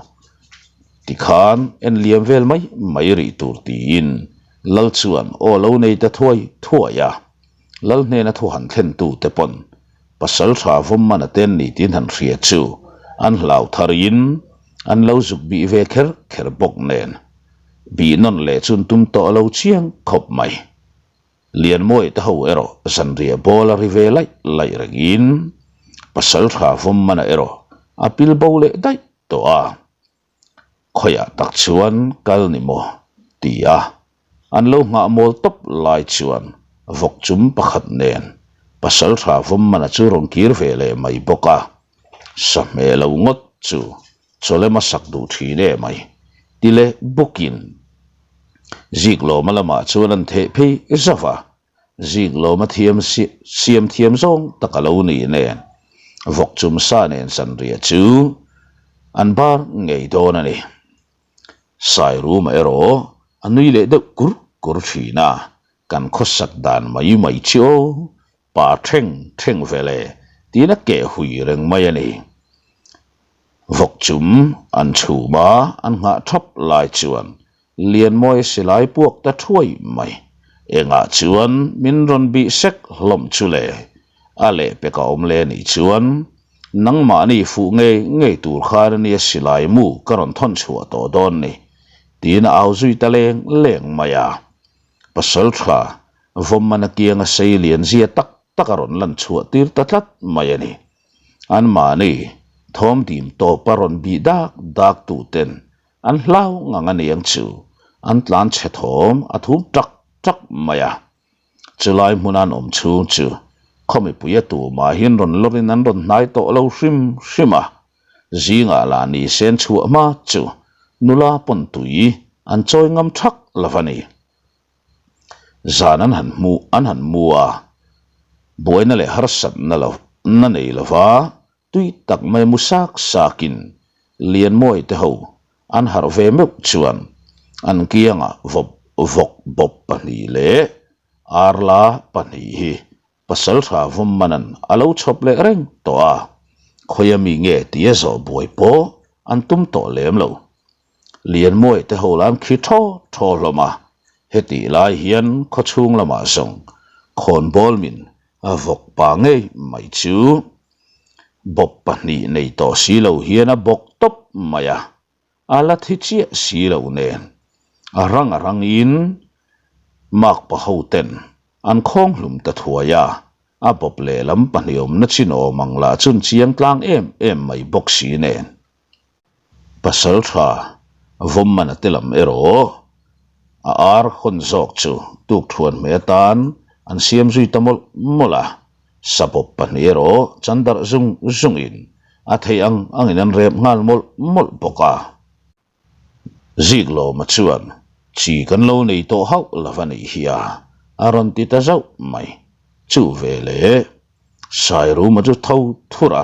Tikhan en liam vel mai mai rih tur tiin Lal chuan aw lo nei ta thuai thuai a. Lal hnena thu han thlen tu te pawn pasal tha vawm man a ten ni tin han hria chu an hlau thar in an lo zuk bih ve kher kher bawk nen bih nawn leh chun tum tawh lo chiang khawp mai. Lianmawi te ho erawh zanriah bawl a ri ve laih laih reng in pasal tha vawm man a erawh a pil bo leh daih tawh a. Khawiah tak chuan kal ni maw? ti a, an lo nghah mawl tawp lai chuan vawk chum pakhat nen Pasaltha Vawmmana chu rawn kir ve leh mai bawk a, sa hmeh lo ngawt chu chawlem a sak duh thin e mai ti leh bawkin Ziklawma lamah chuan an theh phei zauh a. Zik lawma thiam siam thiam zawng tak a lo ni nen, vawk chum sa nen zanriah chu an bar ngei dawn a ni. Sairuma erawh a nui leh deuh kur kur thin a, kan khawsak dan mai mai chu aw, pa theng theng vel e tiin a keh hui reng mai a ni. Vawk chum an chhum a, an nghah thap lai chuan Lianmawi silai puak ta thuai mai. Engah chuan min rawn bih sek hlawm chu le? A lehpek a awm le nih chuan nangmahni fuh ngei ngei tur khan a nia silai mu ka rawn thawn chhuah tawh dawn ni tiin a au zui ta leng leng mai a. Pasal tha Vawmmana kianga sei lian zia tak tak a rawn lan chhuah tir ta tlat mai a ni. Anmahni thawm dim tawpa rawn bih dak dak tuten An hlau ngang a niang chu an tlan chhe thawm a thum tak tak mai a. Chulai hmun an awm chhung chu khaw mipui a tumah hian rawn lawrin an rawn hnai tawh lo hrim hrim a. Zingah lah ni sen chhuah hma chu nula pawn tui an chawi ngam thak lo a ni. Zan an han hmu an han mu a, buaina leh harsatna lo na nei lova Tui tak mai mu sak sakin Lianmawi te ho an harh ve meuh chuan an kiangah vawp vawk bawp pahnih leh arla pahnih hi Pasaltha Vawmmana'n a lo chhawp leh reng tawh a, khawia mi nge tia zawh buai pawh an tum tawh lem lo. Lianmawi te ho lah an khi thaw thaw hlawm a, hetih lai hian khawchhung lamah zawng khawnbawl min a vawk pa ngei mai chu bawp pahnih nei tawh si lo hian a bawk tawp mai a, a la thi chiah si lo nen a rang a rangin makpa ho ten an khawng hlum ta thuai a, a bawp lehlam pahnih awmna chin awm ang lah chun chiang tlang em em mai bawk si nen. Pasal tha Vawmmana te lam erawh a ar hawn zawk chu tukthuan hmeh atan an siam zui ta mawlh mawlh a, sabawp pahnih erawh chan darh zung zungin a theih ang angin an rep nghal mawlh mawlh bawk a. Ziklawma chuan chi kan lo nei tawh hauh lo a nih hi a, a rawn ti ta zauh mai. Chu veleh Sairuma chu tho thur a,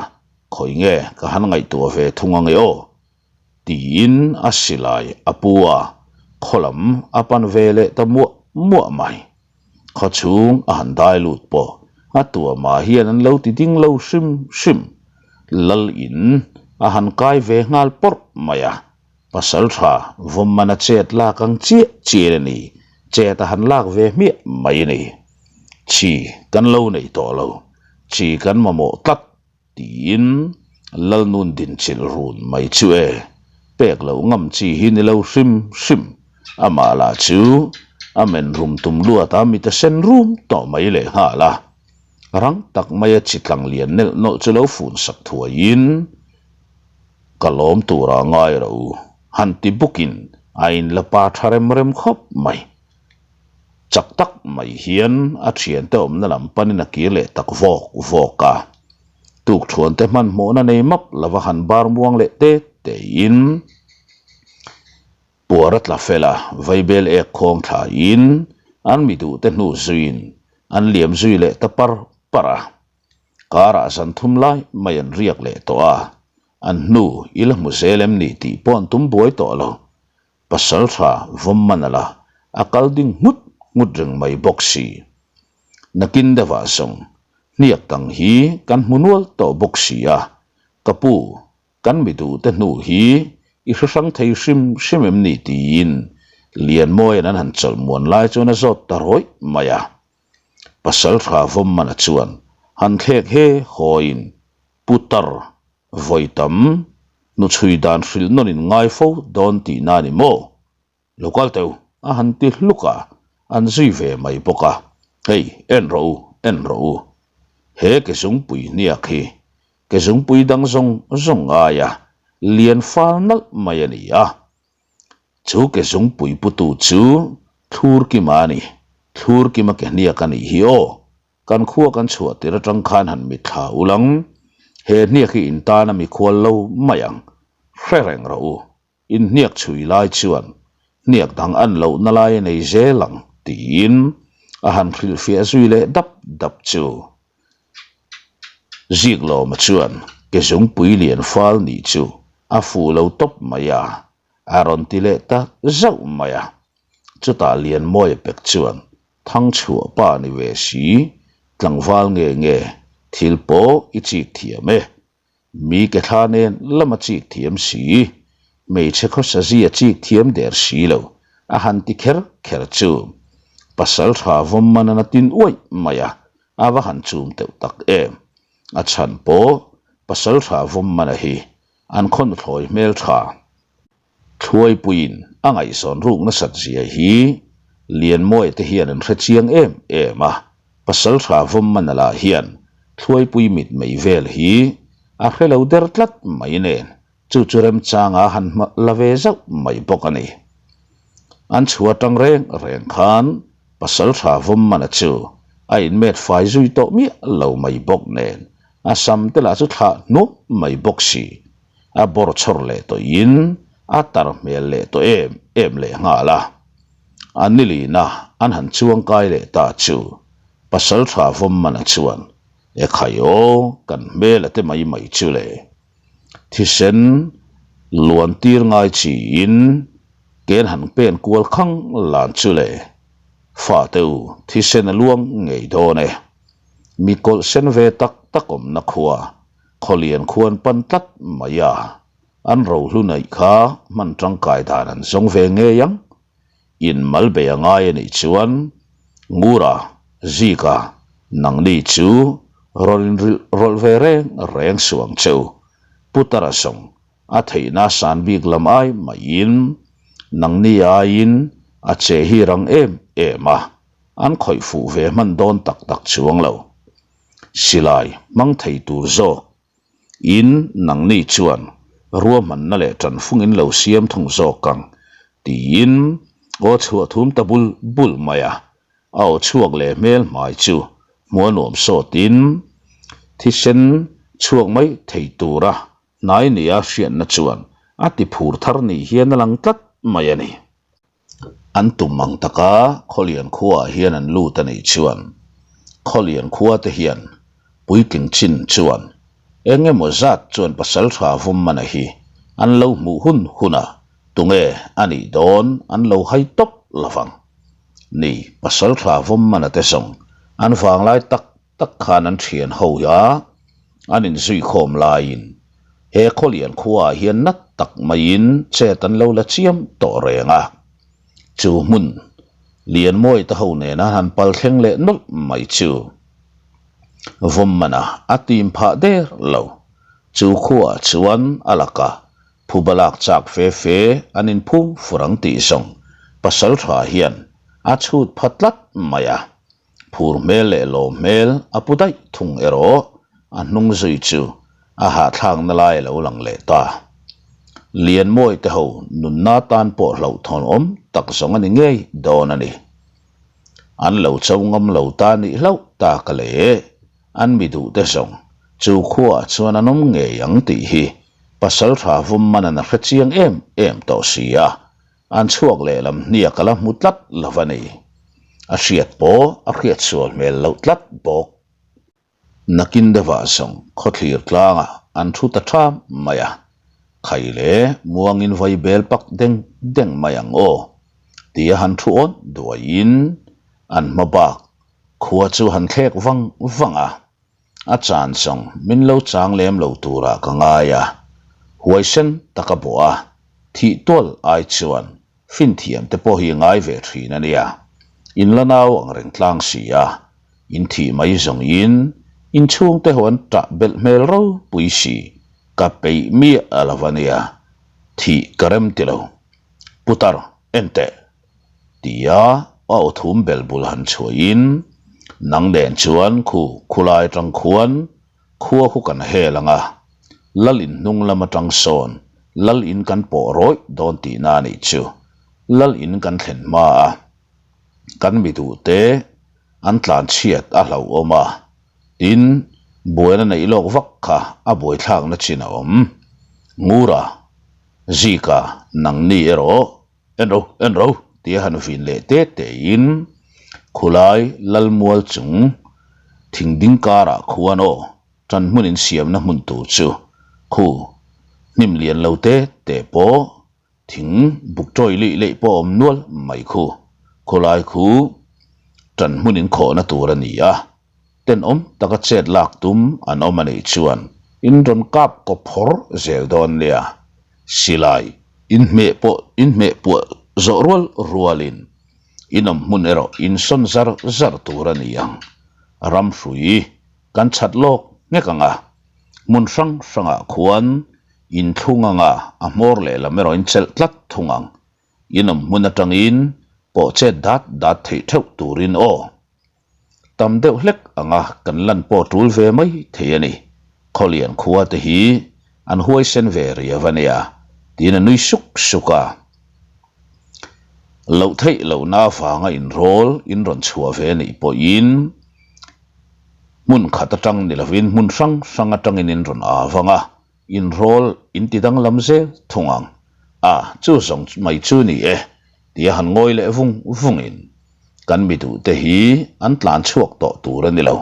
Khawi nge ka han ngaihtuah ve thung ange aw? tiin a silai a pu a, khaw lam a pan ve leh ta muah muah mai. Khaw chhung a han dai lut pawh a tuamah hian an lo ti ding lo hrim hrim. Lal in a han kai ve nghal pawrh mai a, pasal tha Vawmmana chet lak ang chiah chiah a ni, chet a han lak ve hmiah mai a ni. Chi kan lo nei tawh lo, chi kan mamawh tlat. Tiin Lalnun dinchilh run mai chu e, pek loh ngam chi hi ni lo hrim hrim, amah lah chu a men rum tum luat a mit a sen rum tawh mai leh nghal a. Rang tak maia chi tlang lian nelh nawlh chu lo fun sak thuaiin, Ka lawm turah ngai ro u, han ti bukin a inla pa tha rem rem khawp mai. Chak tak mai hian a thiante awmna lam panin a kir leh tak vawk vawk a. Tukthuante hmanhmawhna nei map lova han bar muang leh te tein puar a tla fel a, vaibel ek khawng thlaiin an mi duhte hnu zuiin an liam zui leh ta par par a. parh a. Karah zan thum lai mai an riak leh tawh a, an hnu i la hmu zel em ni tih pawh an tum buai tawh lo. Pasal tha vawm man a la, a kal ding nghut nghut reng mai bawk si. Nakin deuhah zawng hniak dang hi kan hmu nual tawh bawk si a, ka pu Kan mi duhte hnu hi i hre hrang thei hrim hrim em ni tiin Lianmawia'n an han chawlh muan lai chuan a zawt ta rawih mai a. Pasaltha Vawmmana chuan han thlek he hawiin Putar vawi tam hnuchhui dan hrilh nawn in ngai fo dawn tihna a ni maw? Lo kal teu a han ti hluk a, an zui ve mai bawk a, Hei, en rawh u, en rawh u. He ke zungpui hniak hi ke zungpui dang zawng zawng ngaia lian fal nalh mai a ni a. Chu ke zungpui putu chu Thlurkima a ni, Thlurkima ke hniak a nih hi aw. Kan khua kan chhuah tir atang khan han mitthla ulang, he hniak hi in tana mikhual lo mai ang, hre reng rawh u. Inhniak chhui lai chuan hniak dang an lohna lai a nei zel ang tiin a han hrilhfiah zui leh dap dap chu. Ziklawma chuan ke zungpui lian fal nih chu a fuh lo tawp mai a, a rawn ti leh ta zauh mai a. Chutah Lianmawia pek chuan Thangchhuah pa ni ve si, tlangval nge nge thil pawh i chik thiam e, Mi ke thla nen lam a chik thiam si, hmeichhe khawsa zi a chik thiam der si lo, a han ti kher kher chu. Pasal tha vawm man an a tin uaih mai a, a va han chum teuh tak em. A chhan pawh pasal tha vawm man a hi an khawn thlawi hmel tha. Thluaipuiin a ngaihzawn ruk nasat zia hi Lianmawia te hian an hre chiang em em a, Pasaltha Vawmmana lah hian Thluaipui mit mei vel hi a hre lo der tlat mai nen chu chu remchanga han hma la ve zauh mai bawk a ni. An chhu atang reng reng khan Pasaltha Vawmmana chu a inmet fai zui tawh miah lo mai bawk nen a sam te lah chu thlah hnuam mai bawk si. A bawr chhawr leh tawhin a tar hmel leh tawh em em leh nghal a. A nilina an han chuang kai leh ta chu Pasaltha Vawmmana chuan, E khai aw, kan hmel a te mai mai chu le. Thisen luan tir ngai chiin ken han pen kual khang lan chu le. Fate u, thisen a luang ngei dawn e. Mi kawlh sen ve tak tak awmna khua Khawlian khuan pan tlat mai a, an rohlu naih kha hman tangkai dan an zawng ve ngei ang. In mal bei a ngai a nih chuan Ngura, Zika, nangni chu rawn inrilh rawlh ve reng reng suh ang che u. Putara zawng a theihna san bik lam ai maiin nangni aiin a che hi rang em em a, an khawih fuh ve hman dawn tak tak chuang lo. Silai hmang thei tur zawk in nangni chuan ruahmanna leh tanfung in lo siam thung zawk ang tiin aw chhuah thum ta bul bul mai a, a aw chhuak leh hmel hmai chu hmuh a nuam sawtin thisen chhuak mai thei tura hnai nia hriatna chuan a ti phur thar ni hian a lang tlat mai a ni. An tum ang taka Khawlian khuaah hian an lut a nih chuan Khawlian khuate hian puitling chin chuan eng emaw zat chuan pasal tha Vawmmana hi an lo hmuh hun hunah tunge a nih dawn an lo hai tawp lovang. Ni, pasal tha Vawmmana te zawng an vanglai tak tak khan an thian ho a an inzuikhawm laiin he Khawlian khuaah hian nat tak maiin chet an lo la chiam tawh reng a. Chu hmun Lianmawi te ho nena han pal thleng leh nawlh mai chu Vawmmana a tim phah der lo. Chu khuaah chuan a laka phuba lak chak fe fe an inphum fur ang tih zawng pasal tha hian a chhut pha tlat mai a. Phur hmel leh lawm hmel a pu daih thung erawh a hnung zui chu a hahthlakna lai a lo lang leh ta. Lianmawi te ho nunna tan pawh hlauhthawn awm tak zawng a ni ngei dawn a ni. An lo cho ngam lo ta nih hlauh tak a le, an mi duh te zawng chu khuaah chuan an awm ngei ang tih hi Pasaltha Vawmmana'n a hre chiang em em tawh si a. An chhuak lehlam hniak a la hmu tlat lo a ni. A hriat pawh a hriat sual hmel loh tlat bawk. Nakin deuhah zawng khawthlir tlangah an thu ta ṭham mai a, Khai le muangin vai bel pak deng deng mai ang aw, tia han thu awn duaiin an hma bak khua chu han thlek vang vang a. A chan zawng min lo chang lem lo turah ka ngai a, huaisen taka bawh a, thih tual ai chuan finthiam te pawh hi ngai ve thin a nia. In la nau ang reng tlang si a, in thih mai zawng in in chhungte ho an tah belh hmel ropui si, ka peih miah a lo va nia, thih ka rem ti lo. Putar, en teh! Tia a aw thum bel bul han chhuahin, Nang nen chuan khu khulai atang khuan khua khu kan hel ang a, Lal in hnung lam atang sawn Lal in kan pawh rawih dawn tihna a nih chu. Lal in kan thlen hma a, kan mi duhte an tlan chhiat a hlauhawm a, tin, buaina neih lawk vak kha a buaithlakna chin a awm. Ngura, Zika, nangni erawh En ro, en ro, tia han vin leh te tein khulai Lalmual chung thing ding karah khuan aw tan hmun insiamna hmun tur chu khu hnim lian lo te te pawh thing buk tawi lih leh pawh awm nual mai khu khulai khu tan hmun inkhawhna tur a ni a. Tenawm taka chet lak tum an awm a nih chuan in rawn kap kawp phawr zel dawn nia. Silai inhmeh pawh inhmeh puah zawh rual rualin in awm hmun erawh in sawn zar zar tur a ni ang. Ram hrui kan chhat lawk nghek ang a, hmun hrang hrangah khuan in thlung ang a, a hmawr lehlam erawh in chelh tlat thung ang. In awm hmun atangin pawh chet dat dat theih theuh turin aw. Tam deuh hlek anga kan lan pawh tul ve mai thei a ni. Khawlian khua te hi an huaisen ve riau a nia, tiin a nui suk suk a. Loh theih lohna avanga inrawl in rawn chhuah ve a nih pawhin hmun khat atang ni lovin hmun hrang hrang atangin in rawn au vang a, inrawl in ti danglam zel thung ang. A, chu zawng mai chu ni e, tia han ngawi leh vung vungin Kan mi duhte hi an tlan chhuak tawh tur a ni lo,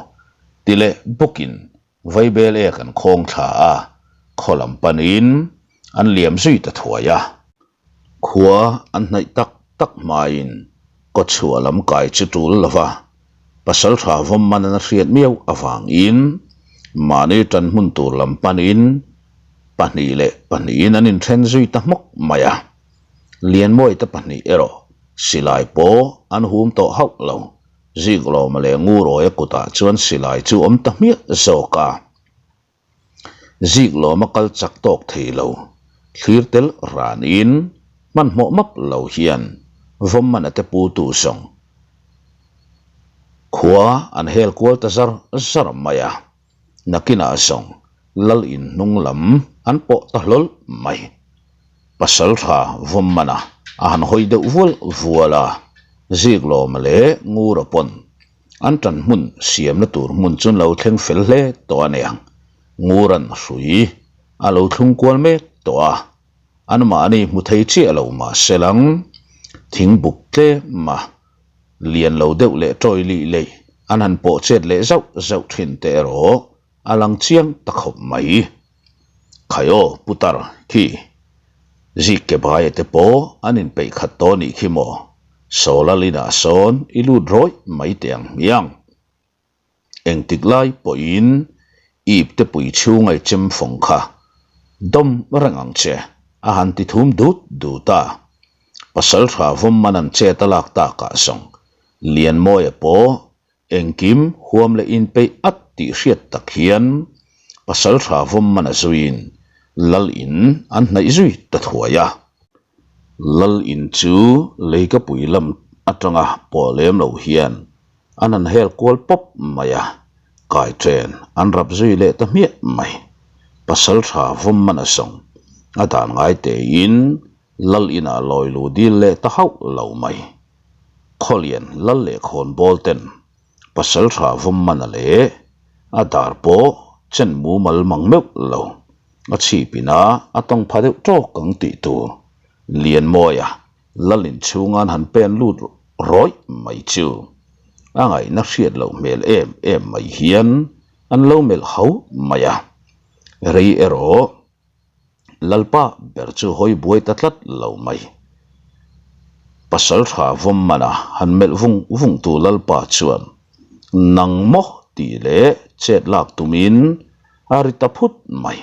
ti leh bawkin Vaibel ek an khawng thla a, khaw lam panin an liam zui ta thuai a. Khua an hnaih tak tak hmain kawchhuah lam kai chu tul lo va, pasaltha vawm man an a hriat miau avangin mahni tan hmun tur lam panin pahnih leh pahnihin an inthen zui ta hmawk mai a. Lianmawite pahnih erawh silai pawh an hum tawh hauh lo. Ziklawma leh Ngurawia kutah chuan silai chu awm ta hmiah zawk a. Ziklawma kal chak tawk thei lo, thlir tel ranin hmanhmawh map lo hian Vawmmana te putu zawng khua an hel kual ta zar zar mai a. Nakinah zawng Lal in hnung lam an pawh ta hlawl mai. Pasaltha Vawmmana a han hawi deuh vual vual a, Ziklawma leh Ngura pawn an tan hmun siamna tur hmun chu an lo thleng fel hle tawh a niang. Nguran hrui a lo thlung kual mek tawh a, anmahni hmu thei chiah lo mahse lang thingbuk tlem a. Lian lo deuh leh tawi lih leh an han pawh chet leh zauh zauh thin te erawh a lang chiang ta khawp mai. Khai aw putar khi zik ke baia te pawh an inpeih khat tawh nih khi maw? Sawla linah sawn i lut rawih mai teh ang hmiang. Engtik lai pawhin ip te pui chhunga i chem fawng kha dawm reng ang che a han ti thum dut dut a. Pasaltha vawm man an chet a lak takah zawng Lianmawia pawh engkim huam leh inpeih at tih hriat tak hian Pasaltha vawm man a zuiin Lal in an hnaih zui ta thuai a. Lal in chu leikapui lam atanga pawh lem lo hian An han hel kual pawp mai a, kai chen an rap zui leh ta hmiah mai. Pasal tha vawm man a sawng, a dan ngai tein Lal inah lawi lu dil leh ta hauh lo mai. Khawlian Lal leh khawnbawl ten pasal tha vawm man a leh a dar pawh chen mumal mang meuh lo, a chhip ina a tawng pha deuh tawk ang tih tur Lianmawia Lal inchhunga'n han pen lut rawih mai chu a ngaihna hriat loh hmel em em mai hian an lo melh hauh mai a. Rei erawh Lalpa ber chu hawi buai ta tlat lo mai. Pasal tha vawm mana han melh vung vung tu Lalpa chuan nang maw tih leh chet lak tumin a ri ta phut mai.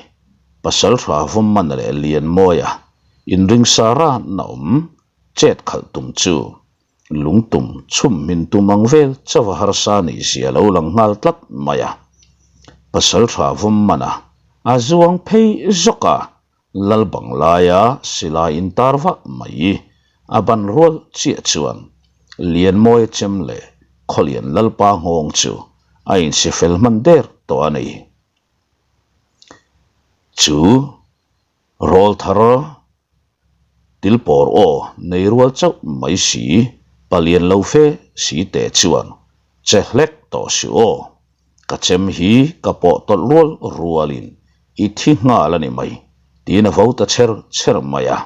Pasal tha vawm mana leh Lianmawia inringsa ran a awm chet khalh tum chu Lungtum chhum hmin tum ang vel chauha harsa nih zia lo lang nghal tlat mai a. Pasaltha vawm man a, a zuang phei zawk a, lal bang laia silai intar vah mai a ban rual chiah chuan Lianmawia chem leh Khawlian Lalpa nghawng chu a insi fel hman der tawh a ni. Chu Rawlthar Tilpawr aw nei rual chauh mai si, palian lo fe si te chuan che hlek tawh suh aw. Ka chem hi ka pawh tawlh rual rualin i thi nghal a ni mai, tiin a vo ta cher cher mai a.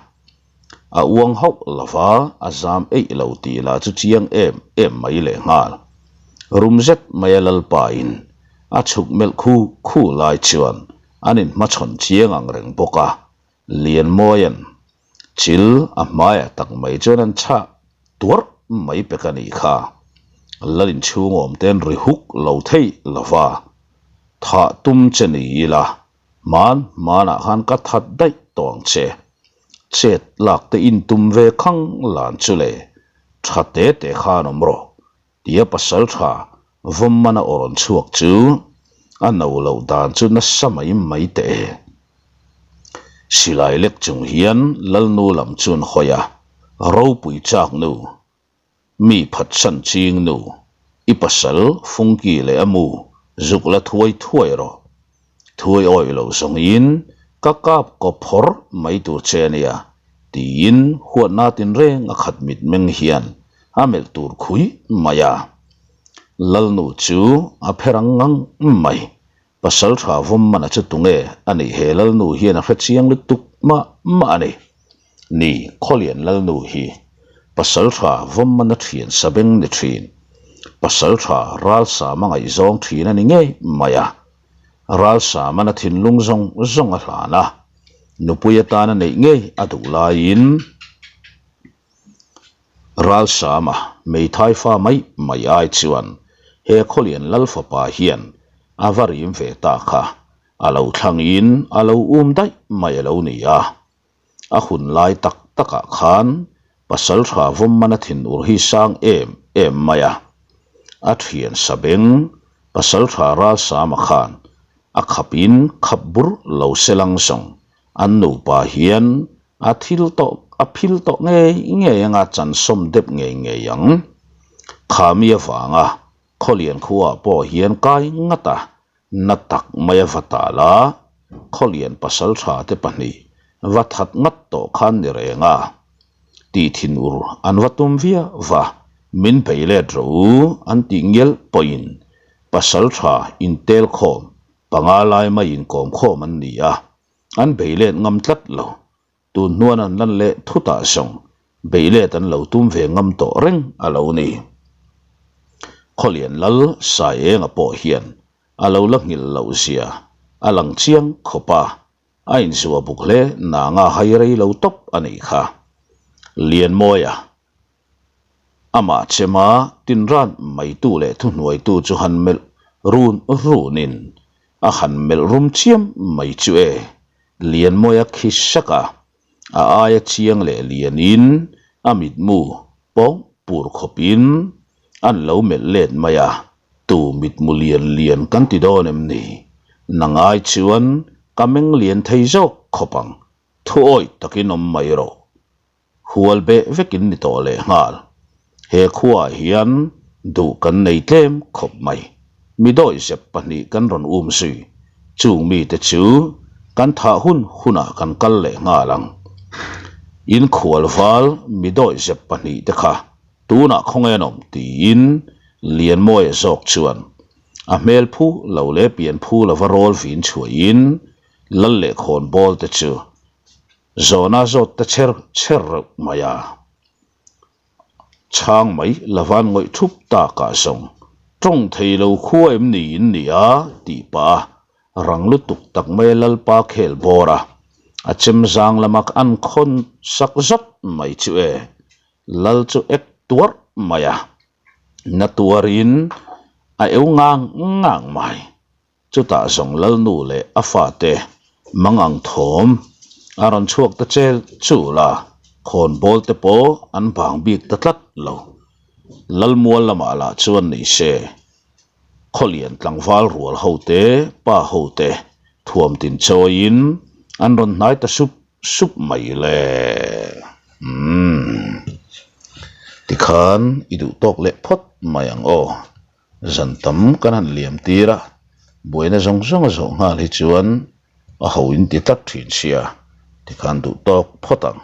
A uang hauh lova a zam eih lo tih lah chu chiang em em mai lehnghal. Rum zet maia Lalpain a chhuk melh khu khu lai chuan an inhmachhawn chiang ang reng bawk a, Lianmawia'n chil a hmaiah tak mai chuan an chhah tuarh mai pek a nih kha. Lal inchhung awm te an ri huk lo theih lo va, Thah tum che ni ila, hman hmanah khan ka that daih tawh ang che. Chet lak te intum ve khang lan chu le, tha te te khan awm rawh. Tia pasal tha vawm mana aw rawn chhuak chu a no loh dan chu nasa mai mai teh e. Silai lek chung hian Lalnu lam chu an hawi a, Ropui chak nu, mi phatsan ching nu, i pasal Fungki leh a mu zuk la thuai thuai rawh. Thuai awih loh zawngin ka kap kaw phawrh mai tur che a nia, tiin huatna tinreng a khat mitmeng hian a melh tur khui mai a. Lalnu chu a pher ang ngang mai. Pasal tha vawm mana chu tunge a nih he Lalnu hian a hre chiang lutuk mah mah a ni. Ni, Khawlian Lalnu hi pasal tha vawm mana thian sabeng ni thin, pasal tha ralsam a ngaihzawng thin a ni ngei mai a. Ralsam-an a thinlung zawng zawng a hlan a, nupui atana neih ngei a duh laiin Ralsama hmeithai fa mai mai ai chuan he Khawlian Lal fapa hian a va rim ve ta kha a lo thlangin a lo um daih mai a lo ni a. A hun lai tak takah khan pasal tha vawm mana thinur hi sang em em mai a. A thian sabeng pasal tha Ralsama khan a khapin khap bur lo se lang zawng an nupa hian a thil tawh a phil tawh ngei ngei anga chansawm dep ngei ngei ang. Khami avanga Khawlian khuaah pawh hian kai ngat a Na tak mai a va tal a, Khawlian pasal tha te pahnih va that ngat tawh khan ni reng a, tih thinur an va tum viau va, min bei let rawh u an tih ngial pawhin pasal tha intel khawm panga lai mai inkawm khawm an ni a, an bei let ngam tlat lo. Tun hnuan an lan leh thutah zawng bei let an lo tum ve ngam tawh reng a lo ni. Khawlian Lal Saienga pawh hian a lo la nghilh loh zia a lang chiang khawp a, a inzua buk hle nanga hai rei lo tawp a nih kha. Lianmawia Amah chema tinran maitu leh thuhnuaitu chu han melh run runin a han melh rum chiam mai chu e, Lianmawia khi sak a, a aia chiang leh lianin a mitmu pawng pur khawpin an lo melh let mai a, tu mitmu lian lian kan ti dawn em ni? Nangai chuan ka meng lian thei zawk khawp ang, thuawih takin awm mai rawh. Hual beh vekin ni tawh leh nghal. He khuaah hian duh kan nei tlem khawp mai. Mi dawihzep pahnih kan rawn um zui. Chung mite chu kan thah hun hunah kan kal leh nghal ang. In khual val mi dawihzep pahnih te kha tunah khawnge an awm tiin Lianmawia zawk chuan a hmel phu lo leh pian phu lova rawl vin chhuahin Lal leh khawnbawl te chu Zawhna zawt ta cher cher reuh mai a, chhang mai lava'n ngawih thup takah zawng. Tawng thei lo khua em ni in ni a? tih pah a rang lutuk tak mai a Lalpa khel bawr a, a chem zang lama an khawn sak zat mai chu e, Lal chu ek tuarh mai a, na tuarin a eu ngang ngang mai. Chutah zawng Lalnu leh a fate mangang thawm a rawn chhuak ta chel chul a, khawnbawl te pawh an bang bik ta tlat lo. Lalmual lamah lah chuan ni se, Khawlian tlangval rual ho te, pa ho te thuam tin chawiin an rawn hnai ta sup sup mai le. Umm. Tikhan i duh tawk leh phawt mai ang aw. Zan tam kan han liam tir a, buaina zawng zawng a zawh nghal hi chuan a ho in ti tlat thin sia, tikhan duh tawk phawt ang.